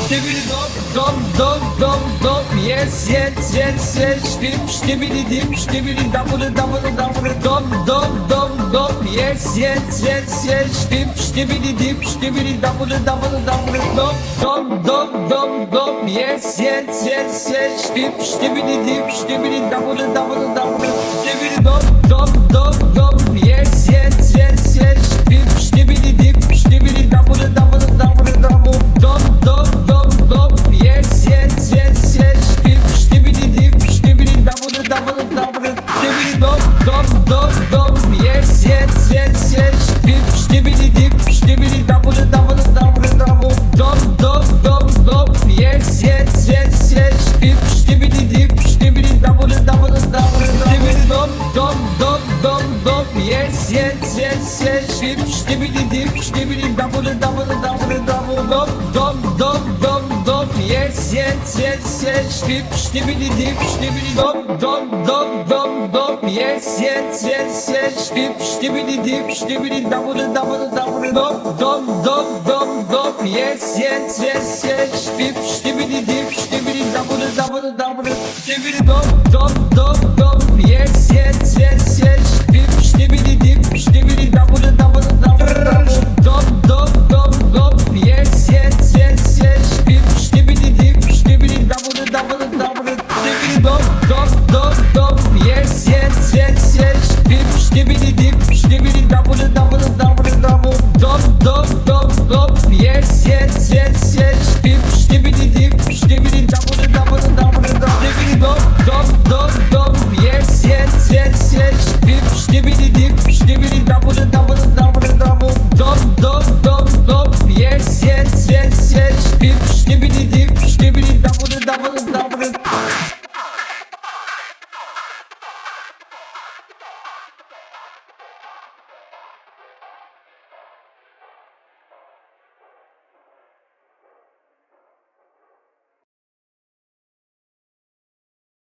Dibidi dom dom dom dom dom. Yes yes yes yes. Dibidi dip dibidi double double double dom dom dom dom. Yes yes yes yes. Dibidi dip dibidi double double double dom dom dom dom dom. Yes yes yes yes. Dibidi dip dibidi double double double. Dibidi dom dom dom dom. Yes yes yes yes. Dibidi dip dibidi double double double double dom dom dom dom. Yes yes yes yes. Dibidi dip dibidi double double double. Dibidi dom dom dom dom. Yes yes yes yes. Dibidi dip dibidi double double double double dom dom dom dom. Yes yes yes yes. Dibidi dip dibidi double double double. Dibidi dom dom dom dom dom. Yes yes yes yes. Dibidi dip dibidi double double double double dom dom dom dom dom. Yes yes yes yes. Dibidi dip dibidi dom dom dom dom dom. Yes yes yes yes. Dibidi dip dibidi double double double dom dom dom dom dom. Yes yes yes yes. Dibidi dip dibidi double double double. Dibidi dom dom dom dom. Yes yes yes yes. Dibidi dip dibidi double double double double dom dom dom dom. Yes yes yes yes. Dibidi dip dibidi double double double. Dibidi dom dom dom dom. Yes yes yes yes. Dibidi dip dibidi double double double double dom dom dom dom. Yes yes yes yes. Dibidi dip dibidi double double double double. Dibidi dom dom dom dom. Yes yes yes yes. Dibidi dip dibidi double double double double dom dom dom dom. Yes yes yes yes. Dibidi dip dibidi double double.